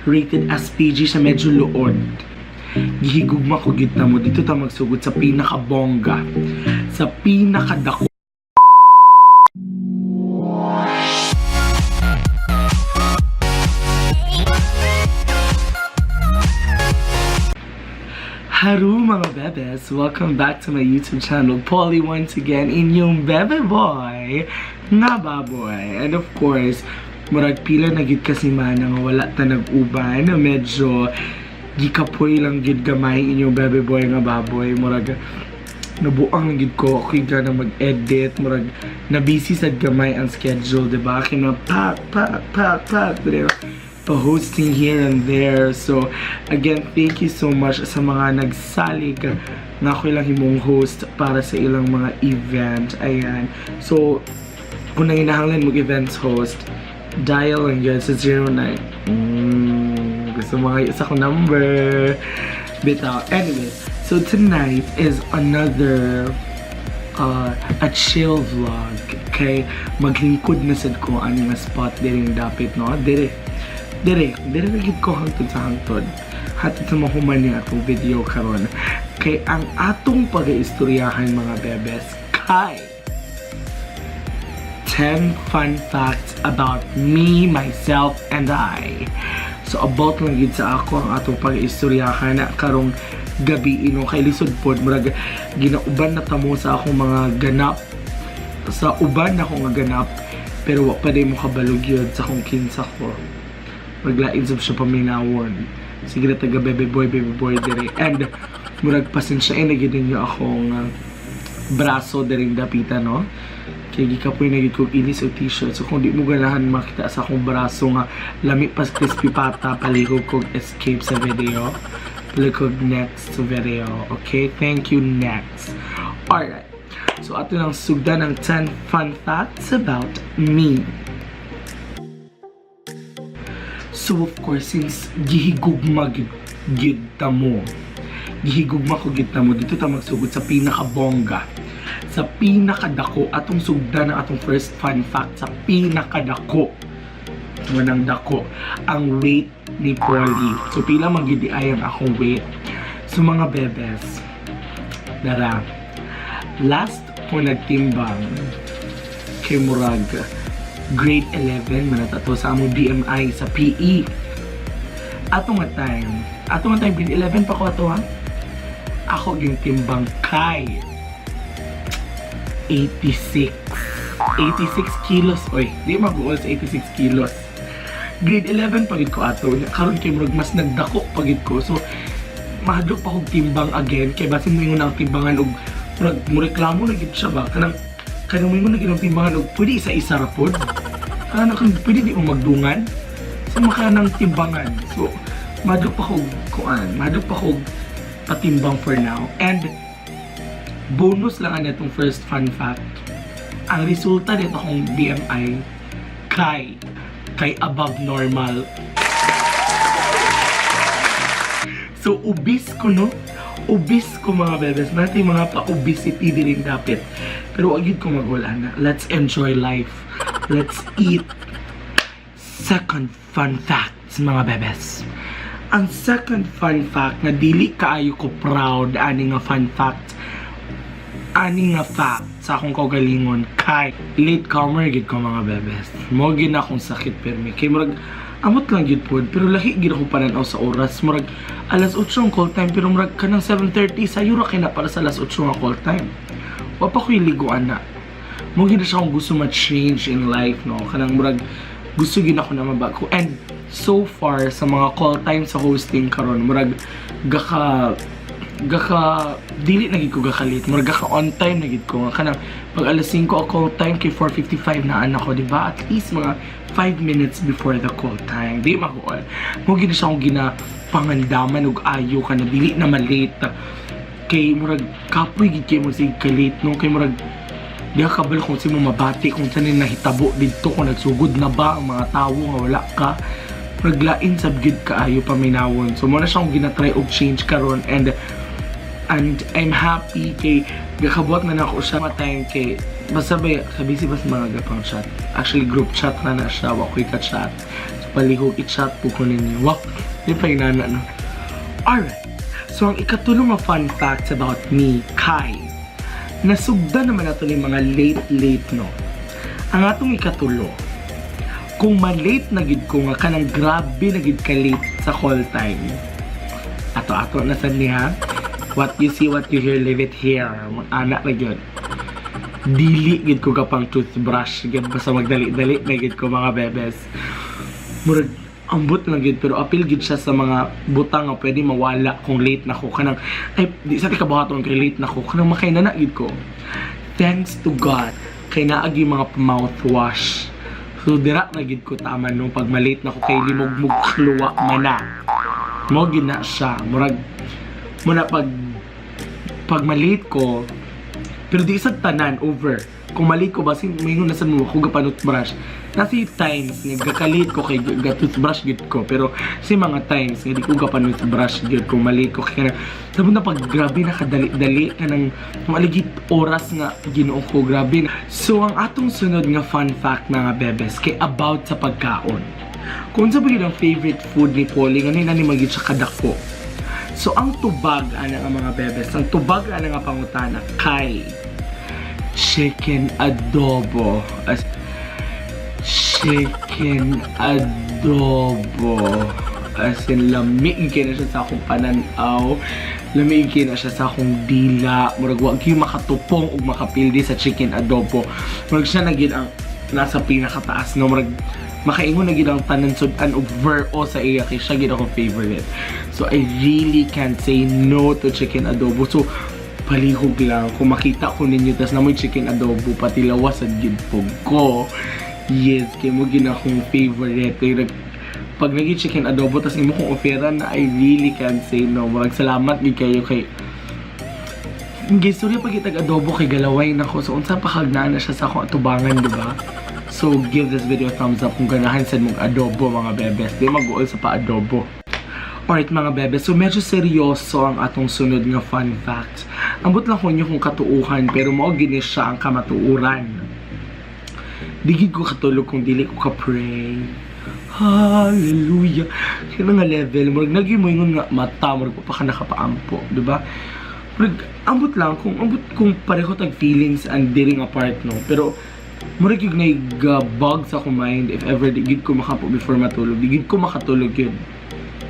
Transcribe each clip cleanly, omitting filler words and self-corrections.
Rated as PG sa medyo luod. Gihigugma ko gid mo dito ta magsugod sa pinakabongga, sa pinakadako. Haru mga bebes! Welcome back to my YouTube channel, Polly once again, inyong bebe boy, nga baboy. And of course, murag pila na gid kasi man nga wala ta nag-uban, medyo gikapoy lang gid gamay inyong bebe boy nga baboy. Murag nabuang lang gid ko, ako'y gana mag-edit, murag na-busy sad gamay ang schedule, diba? Kaya mga pak, pak, pak, pak, diba? Pa-hosting here and there. So, again, thank you so much sa mga nagsalig nga ako ilang himong host para sa ilang mga event. Ayan. So, kung nanginahanglan mag events host, dial lang yun sa 09. Gusto mga isa kong number. Bitaw. Anyway, so tonight is another a chill vlog. Okay? Maglingkod na sad ko ani nga spot diring dapit, no? Dire. Dire, dire na gid ko hangtod sa hangtod. Hatod sa mahuman ni atong video karon. Kay ang atong pag-istoryahan, mga bebes, kay 10 fun facts about me, myself, and I. So about lang gid sa ako ang atong pag-istoryahan na karong gabi ino kay lisod pod, murag ginauban na tamo sa akong mga ganap, sa uban na akong nga ganap, pero wa pa day mo kabalog yun sa kung kinsa ko. Maglain sab siya paminawon. Sige na, taga bebe boy dire. And murag pasensya na gid ninyo akong braso diring dapita, no, kay gikapoy na gid kog ilis og t-shirt. So kung di mo ganahan makita sa akong braso nga lami pas crispy pata, palihog kog escape sa video, palihog next to video. Okay, thank you, next. Alright, so ato nang sugdan ang 10 fun facts about me. So of course, since gihigugma gid gid ta mo, gihigugma ko gid ta mo, dito ta magsugod sa pinakabongga, sa pinakadako. Atong sugdan ang atong first fun fact sa pinakadako. Manang dako ang weight ni Polly. So pila man gid ay ang akong weight? So mga bebes, dara. Last ko nagtimbang kay murag grade 11 man ato sa among BMI sa PE. Ato nga time, grade 11 pa ko ato ha. Ako ging timbang kay 86. 86 kilos. Oy, di mag-uol sa 86 kilos. Grade 11 pa gid ko ato. Karon kay murag mas nagdako pa gid ko. So mahadlok pa kog timbang again kay basin mo ingon ang timbangan og murag mo reklamo na gid siya ba, kanang kanang mo ingon na gid ang timbangan og pwede isa-isa ra pod. Kanang kung pwede di mo magdungan. So makanang timbangan. So mahadlok pa kog kuan, mahadlok pa kog patimbang for now. And bonus lang ang itong first fun fact. Ang resulta nito akong BMI kay above normal. So, obese ko, no? Obese ko, mga bebes. Natin mga pa-obesity din rin dapat. Pero wag yun ko magwala na. Let's enjoy life. Let's eat. Second fun facts, mga bebes. Ang second fun fact na dili kaayo ko proud ani nga fun fact, ani nga fact sa akong kaugalingon, kay late comer gid ko, mga bebes. Mo gid na akong sakit permi. Kay murag amot lang gid pod, pero lahi gid ako pananaw sa oras. Murag alas 8 ang call time, pero murag kanang 7:30 sayo ra kay na para sa alas 8 nga call time. Wa pa ko'y liguan na. Mo gid na siya akong gusto ma-change in life, no. Kanang murag gusto gid ako na mabago. And so far sa mga call time sa hosting karon, murag gaka gaka dili na gid ko gaka late, murag gaka on time na gid ko, nga kanang pag alas 5 ang call time kay 4:55 na anak ko, di ba? At least mga 5 minutes before the call time, di makuol mo gid siya akong ginapangandaman og ayo ka na dili na malate, kay murag kapoy gid kay mo sig ka late, no, kay murag di ka kabalo kung sino mabati, kung saan nahitabo didto, kung nagsugod na ba ang mga tawo nga wala ka. Murag lain sab gid kaayo paminawon. So mo na siya akong ginatry og change karon, and I'm happy kay gakabuhat na nako siya mga time, kay basta ba kabisi ba sa mga gapang chat. Actually, group chat na na siya, wa ko'y ka-chat. So Palihog i-chat po ko ninyo. Wah, di pa yung nana, no? Alright. So, ang ikatulo nga fun facts about me, kay nasugda naman nato ni mga late-late, no? Ang atong ikatulo, kung ma-late na gid ko nga kanang grabe na gid ka late sa call time. Ato-ato na sad niya. What you see, what you hear, leave it here. Anak na gyud. Dili gid ko gapang toothbrush gid, basta magdali-dali na gid ko, mga bebes. Murag ambot lang gid, pero apil gid siya sa mga butang nga pwede mawala kung late na ko, kanang ay di sa ti kabuhaton kay late na ko, kanang makay na gid ko. Thanks to God kay naagi mga mouthwash, so dira na gid ko tama no pag malate na ko kay limugmug luwa man na mo gid na siya. Murag muna pag malate ko, pero di sa tanan over. Kung malate ko, basin maingon na sa mo ako gapa toothbrush. Nasi times nga gaka-late ko kay ga toothbrush gid ko, pero si mga times nga di ko gapa toothbrush gid kung malate ko kay kanang sabon na pag grabe na kadali-dali, kanang maligit oras nga Ginoo ko, grabe na. So ang atong sunod nga fun fact, mga bebes, kay about sa pagkaon. Kung sa ba yun ang favorite food ni Polly nga ni magid siya kadako. So ang tubag ana nga, mga bebes, ang tubag ana nga pangutana kay chicken adobo. As chicken adobo. As in, lami kay na siya sa akong pananaw. Lami kay na siya sa akong dila. Murag wa gyud makatupong ug makapildi sa chicken adobo. Murag siya na gyud ang nasa pinakataas, no? Murag makaingon na gyud ang tanan sud-an og ver o sa iya kay siya gyud akong favorite. So I really can't say no to chicken adobo. So palihog lang kung makita ko ninyo tas namoy chicken adobo, pati lawas sad gyud pug ko. Yes, kay mo gyud akong favorite. Kay pag naging chicken adobo tas imo kong offeran na, I really can't say no. Murag salamat gyud kayo kay Gistorya pag itag adobo kay galaway na ko. So unsa pa kagnaan na siya sa akong atubangan, di ba? So give this video a thumbs up kung ganahan sad mong adobo, mga bebes. Di mag-uol sa pa-adobo. Alright, mga bebes, so medyo seryoso ang atong sunod nga fun fact. Ambot lang ko inyo kung katuuhan, pero mao gini siya ang kamatuuran. Di gid ko katulog kung dili ko ka-pray. Hallelujah. Kaya nga level, murag naging mo ingon nga mata, murag pa ka nakapaampo, di ba? Murag, ambot lang, kung ambot kung pareho tag feelings and diri nga part, no? Pero, murag yung nag-bug sa akong mind, if ever di gid ko makapo before matulog, di gid ko makatulog yun.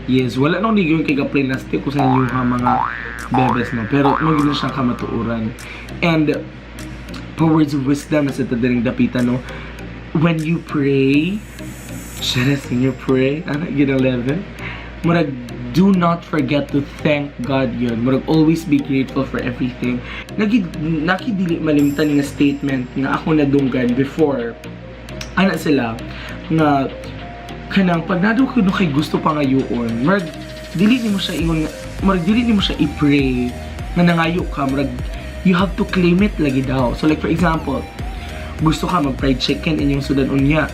Yes, wala nang di kay ka-plastic ko sa inyo ha, mga bebes, no? Pero mo gid na siyang kamatuoran. And, for words of wisdom na sa diring dapita, no? When you pray, Charis, when you pray, ano, yun ang level? Murag, do not forget to thank God yun. Murag, always be grateful for everything. Nagi, nakidili malimtan nga statement nga ako nadunggan before. Ana sila, nga, kanang pag nado ko kay gusto pa ngayon, murag, dili nimo siya ingon, murag, dili nimo siya i-pray nga nangayo ka, murag, you have to claim it lagi daw. So like for example, gusto ka mag fried chicken inyong sudan unya.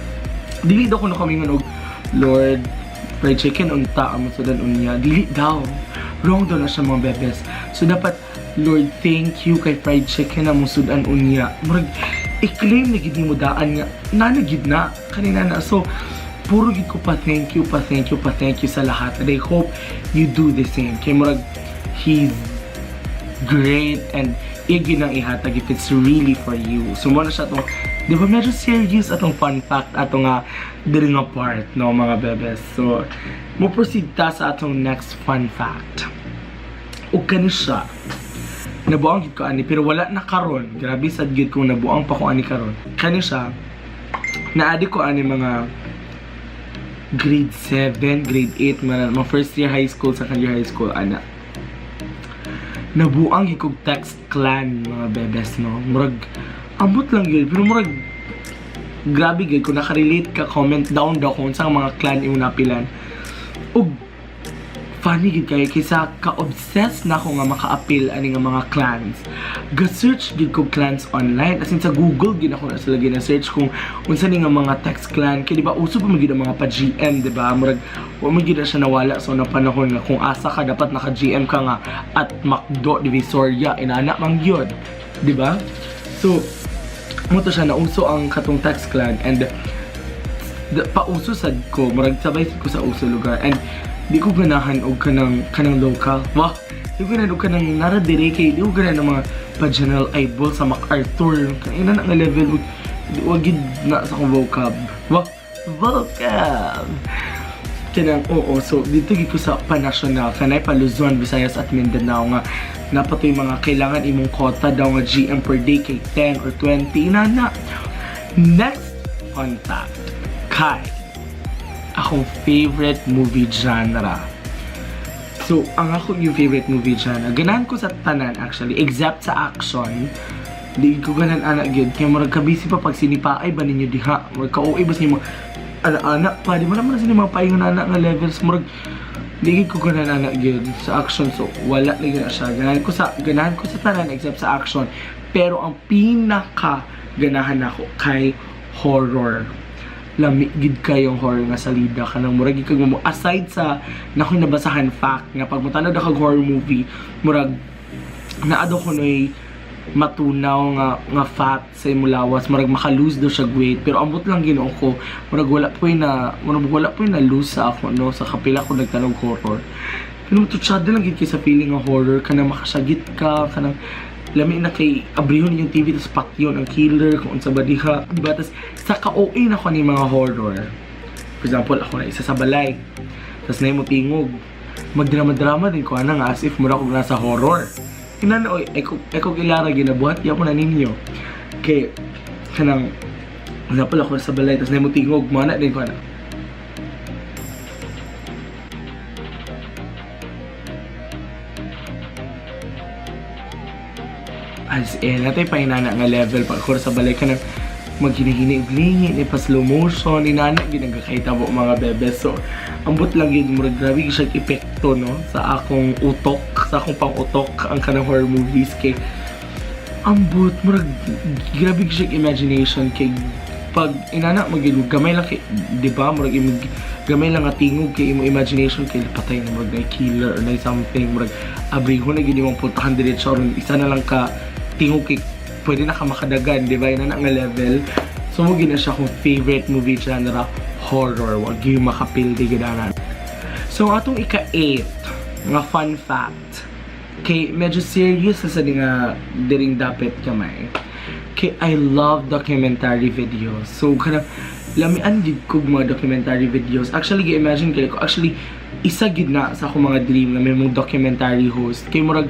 Dili daw kuno kami og "Lord, fried chicken unta ang sudan unya." Dili daw. Wrong daw na siya, mga bebes. So dapat, "Lord, thank you kay fried chicken ang sudan unya." Murag i-claim na gid nimo daan nga nana gid na kanina na. So puro gid ko pa thank you, pa thank you, pa thank you sa lahat. And I hope you do the same. Kay murag he's great and iya nang ihatag if it's really for you. So mo na siya tong, di ba medyo serious atong fun fact ato nga diri nga part, no, mga bebes? So, mo proceed ta sa atong next fun fact. Ug kani siya. Nabuang gid ko ani pero wala na karon. Grabe sad gid kung nabuang pa ko ani karon. Kani siya. Naadi ko ani mga grade 7, grade 8 man, mga first year high school, second year high school ana. Nabuang gid kog text clan, mga bebes, no? Murag ambot lang yun, pero murag grabe gyud. Kung nakarelate ka, comment down daw kung sa mga clan imong napilan. Ug funny gid kayo kaysa ka-obsessed na ako nga maka-apil ani nga mga clans. Ga-search gid ko clans online. As in sa Google gid ako na sila gina-search kung unsa ni nga mga text clan. Kay di ba uso pa man gid ang mga pa-GM, di ba? Murag wa man gid na siya nawala sa so, panahon nga kung asa ka dapat naka-GM ka nga at McDo Divisoria inana man gyud, di ba? So mo to siya, nauso ang katong text clan and Pauso sad ko, murag sabay sad ko sa uso lugar and di ko ganahan og kanang local. Wah, di ko ganahan og kanang nara dire kay di ko ganahan ng mga pa General Eyeball sa MacArthur. Kaya na nga level ug wa gid na sa akong vocab. Wah, vocab. Kanang oo, so dito gid ko sa pa-national, kanay pa Luzon, Visayas at Mindanao nga napatoy mga kailangan imong quota daw nga GM per day kay 10 or 20 inana. Next fun fact, kay akong favorite movie genre. So, ang ako yung favorite movie genre, ganahan ko sa tanan actually, except sa action. Di ko ganahan ana gyud kay murag kabisi pa pag sinipaay ba ninyo diha. Murag ka-OA ba sa mga ana-ana pa, di mo naman na sila mga paingon ana nga levels, murag di gyud ko ganahan ana gyud sa action. So, wala lagi na siya. Ganahan ko sa tanan except sa action. Pero ang pinaka ganahan nako kay horror. Lami gid kayong horror nga salida, kanang murag gid kag mo aside sa nakoy nabasahan fact nga pag motanaw kag horror movie, murag naa daw kunoy matunaw nga fat sa imong lawas, murag maka-lose daw siya weight. Pero ambot lang, Ginoo ko, murag wala po'y na lose sa ako, no, sa kapila ko nagtanog horror. Pero matutsada lang gid kay sa feeling nga horror, kanang makasagit ka, kanang lami na kay abrihon yung TV tapos patyon ang killer kung unsa ba diha, diba? Tas sa ka-OA na ko ni mga horror, for example, ako na isa sa balay tas na mo tingog, magdrama-drama din ko ana nga as if mura ko nasa horror inana. Oy, eko eko kilara ginabuhat ya ko na ninyo kay kanang example, ako sa balay tas na mo tingog, mana din ko ana. As in, natay pahinana nga level pag ako sa balay ka na maghinihini lingi ni pa slow motion inana ginagakahitabo, mga bebe. So ambot lang yun, murag grabe siya epekto, no, sa akong utok, sa akong pang-utok ang kanang horror movies kay ambot, murag grabe siya imagination kay pag inana magyud gamay lang kay, di ba, murag imo gamay lang nga tingog kay imo imagination kay patay na, murag na killer or na something, murag abriho na gyud imong puntahan diretso aron isa na lang ka tingog kay pwede na ka makadagan, di ba, inana nga level. So mo gina siya akong favorite movie genre, horror. Wag yung makapildi gid ana. So ang atong ika-8 nga fun fact kay medyo serious na sa nga diring dapit kamay kay I love documentary videos. So kanang lamian gid kog mga documentary videos. Actually, gi-imagine kay ko, actually isa gid na sa akong mga dream na may mong documentary host kay murag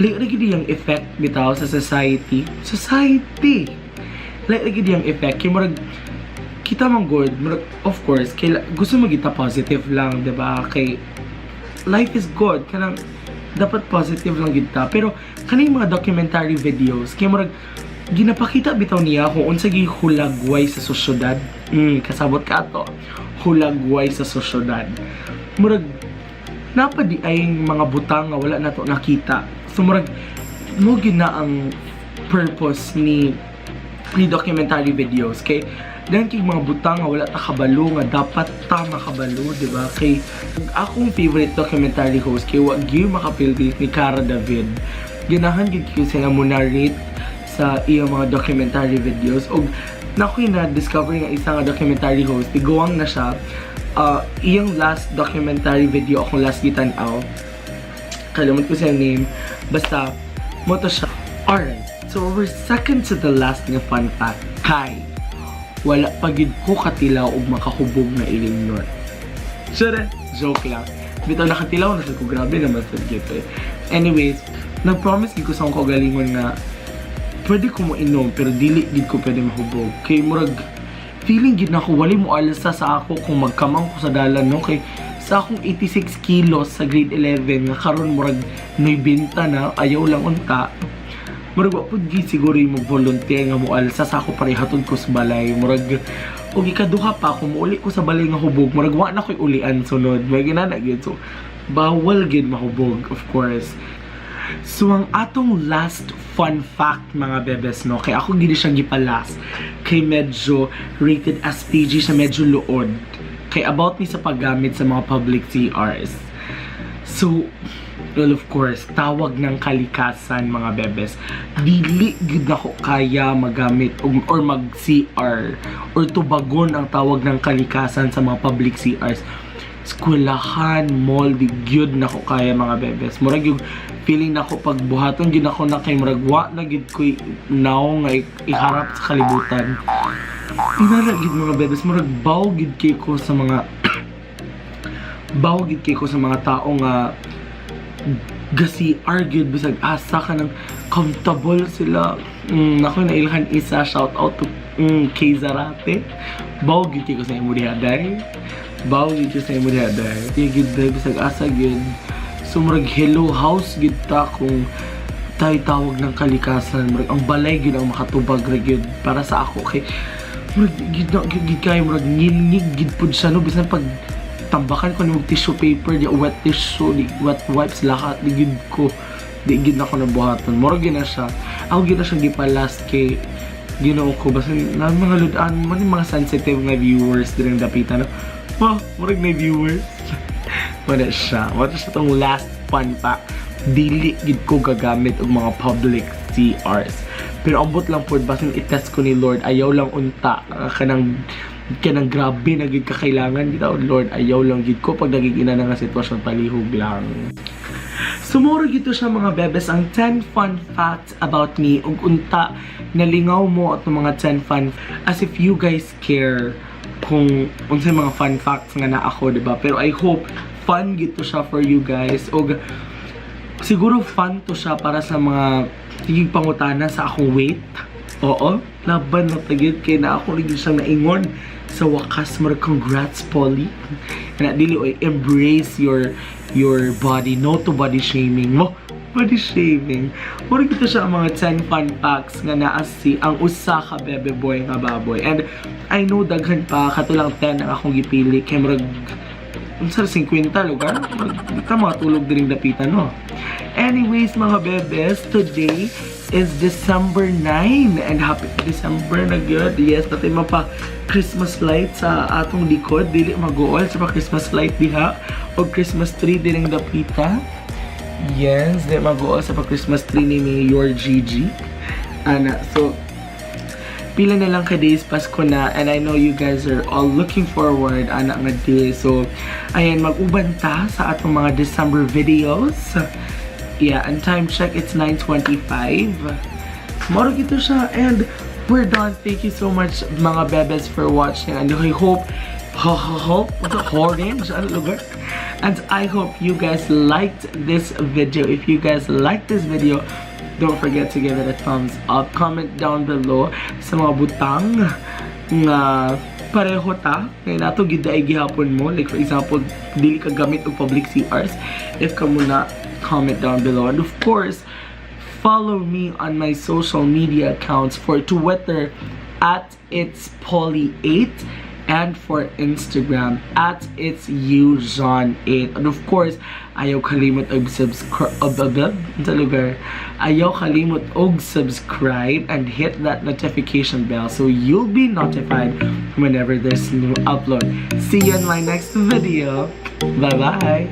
lahi ra gid yung effect bitaw sa society. Society. Lahi ra gid yung effect kay murag kita man good, murag of course kay gusto mo kita positive lang, di ba? Kay life is good, kanang dapat positive lang gid ta. Pero kaning mga documentary videos kay murag ginapakita bitaw niya kung unsa gyud hulagway sa sosyedad. Kasabot ka ato. Hulagway sa sosyedad. Murag napadi ay mga butang nga wala nato nakita. So murag mo gyud na ang purpose ni documentary videos kay dahil kay mga butang nga wala ta kabalo nga dapat ta makabalo, di ba? Kay akong favorite documentary host kay wa gyud makapildi ni Kara David. Ganahan gyud ko sila mo narrate sa iyang mga documentary videos og nakoy na discover nga isa nga documentary host, tiguang na siya. Iyang last documentary video akong last gitan-aw, kalimot ko siya name, basta mo to siya. Alright, so we're second to the last nga fun fact kay wala pa gid ko katilaw og makahubog na ilimnon. Sure, joke lang. Bitaw, nakatilaw na sa ko, grabe naman sa gito eh. Anyways, nag-promise gid ko sa akong kaugalingon nga pwede ko mo inom pero dili gid ko pwede mahubog. Kay murag feeling gid na ako wali mo alsa sa ako kung magkamang ko sa dalan, no, kay sa akong 86 kilos sa grade 11 nga karon murag 90 na, ayaw lang unta. Murag wa pud gid siguro yung mag-volunteer nga mo alsa sa ako para ihatod ko sa balay. Murag og ikaduha pa, kung muuli ko sa balay nga hubog, murag wa na ko'y ulian sunod. May ginana gyud. So bawal gyud mahubog, of course. So ang atong last fun fact, mga bebes, no, kay ako gid siyang gipalas kay medyo rated as PG siya, medyo luod. Kay about ni sa paggamit sa mga public CRs. So, well, of course, tawag ng kalikasan, mga bebes. Dili gid nako kaya magamit or mag CR or tubagon ang tawag ng kalikasan sa mga public CRs. Eskwelahan, mall, di gyud nako kaya, mga bebes. Murag yung feeling nako pag buhaton gyud ako na kay murag wa na gyud ko'y naong nga iharap sa kalibutan. Inara gyud, mga bebes, murag baw gyud kay ko sa mga tao nga ga-CR gyud bisag asa ka nang comfortable sila. Nako nailhan isa, shout out to Kay Zarate. Baw gyud kay ko sa imo diha, day. Baw gyud ko sa imo diha, day. Di gyud, day, bisag asa gyud. So murag hello house gyud ta kung tayo tawag ng kalikasan. Murag ang balay gyud ang makatubag ra gyud para sa ako kay murag gyud na gyud gyud kayo, murag ngilngig gyud pud siya, no, bisan pag tambakan ko ni og tissue paper, di wet tissue, di wet wipes, lahat, di gyud na ako nabuhaton. Murag gyud na siya, ako gyud na siyang gipa-last kay Ginoo ko, basta na mga ludan man yung mga sensitive nga viewers diri dapitan, no. Wow, murag na viewers. Wala siya tong last fun fact: dili gid ko gagamit og mga public CRs. Pero ambot lang pod, basin i-test ko ni Lord, ayaw lang unta kanang grabe na gid kakailangan gid. Lord, ayaw lang gid ko pag naging ina na nga sitwasyon, palihog lang. Sumuro gito siya, mga bebes, ang 10 fun facts about me. Ug unta nalingaw mo at mga 10 fun, as if you guys care kung unsay mga fun facts nga na ako, di ba? Pero I hope fun gito siya for you guys. Og siguro fun to siya para sa mga tigig pangutana sa akong weight. Oo, laban na tagid kay na ako rin siyang naingon sa wakas, murag congrats, Polly. Na dili oy, embrace your body, no to body shaming mo. Body shaming. Murag ito siya ang mga 10 fun facts nga naa si ang usa ka bebe boy nga baboy. And I know daghan pa, kato lang 10 ang akong gipili kay murag unsa 50 lugar, di ka matulog diring dapitan, no. Anyways, mga bebes, today is December 9 and happy December na gyud. Yes, natay mapa Christmas light sa atong likod, dili mag-uol sa pa Christmas light diha o Christmas tree diring dapita. Yes, dili mag-uol sa pa Christmas tree ni Mayor Gigi. Ana, so pila na lang ka days, Pasko na, and I know you guys are all looking forward ana nga day. So ayan, mag-uban ta sa atong mga December videos. Yeah, and time check, it's 9:25. Moro gito siya and we're done. Thank you so much, mga bebes, for watching and I hope ho ho hope orange ano lugar, and I hope you guys liked this video. If you guys liked this video, don't forget to give it a thumbs up. Comment down below sa mga butang nga pareho ta kay nato gid ay gihapon mo. Like for example, dili ka gamit og public CRs. If kamo na, comment down below. And of course, follow me on my social media accounts, for Twitter @itspoly8 and for Instagram @itsyujon8. And of course, ayaw kalimot og subscribe sa lugar. Ayaw kalimot og subscribe and hit that notification bell so you'll be notified whenever there's new upload. See you in my next video. Bye bye.